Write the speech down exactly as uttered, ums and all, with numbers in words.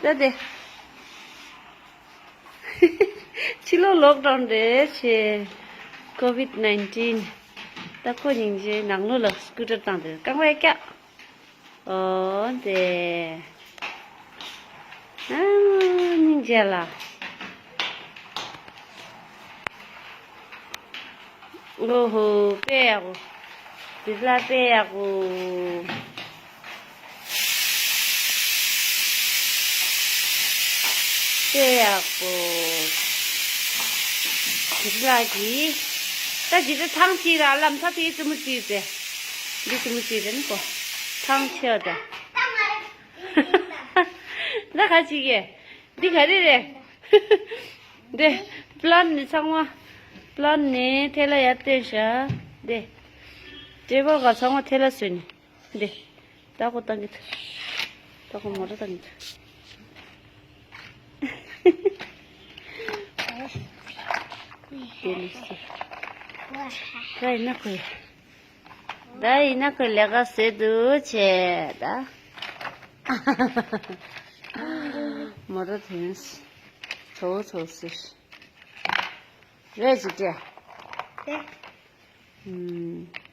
ད་དེ། ཕྱི་ལོགས་ལོག་ཌའོན་རེད་བྱས། ཀོ་ཝིད་ནའིན་ཊིན། ད་ཁོ་སྙིང་རྗེ། ནང་ལོགས་ལ་སི་ཀུ་ཊར་བཏང་དེ་རྐང་པས་བཀྱག་ཨོ་དེ། ཨ། སྙིང་རྗེ་ལ། ཨོ་ཧོ། དཔེ་ཡག་པོ། འདི་ལ་དཔེ་ཡག་པོ། དཔེ་ཡག་པོ། འདི་ལ་གི། ད་འདི་ད་ཐང་ཅིག་ར་ལམ་ཐག་དེའི་ཙི་མོ་ཅིག་དེ། འདི་ཙི་མོ་ཅིག་རེད་ནི་གོ། ཐང་ཆེ་བ་དེ། ད་ག་ཅིག་གི། འདི་ག་རེ་རེད། འདི། པི་ལན་ནི་ཚང་མ། པི་ལན་ནི་ཐལ་ལ་ཡར་བཏོན་བཞག་འདི། ཏྲེ་བོ་ག་ཚང་མ་ཐལ་ལ་བཟོས་ནི། འདི། ད་ཁོ་བཏང་གི་འདུག་ད་ཁོ་མོ་ཊ་བཏང་གི་འདུག་དེ་ནི་སི། ད་ཡིན་ན་ཁོ་ཡ། ད་ཡིན་ན་ཁོས་ལས་ཀ་བཟོས་འདུག་བྱས་ད། མོ་ར་དེ་ཚོ་ཚོ་ཟེར། རེད་ཅི་སྤྲད། ཨུམ།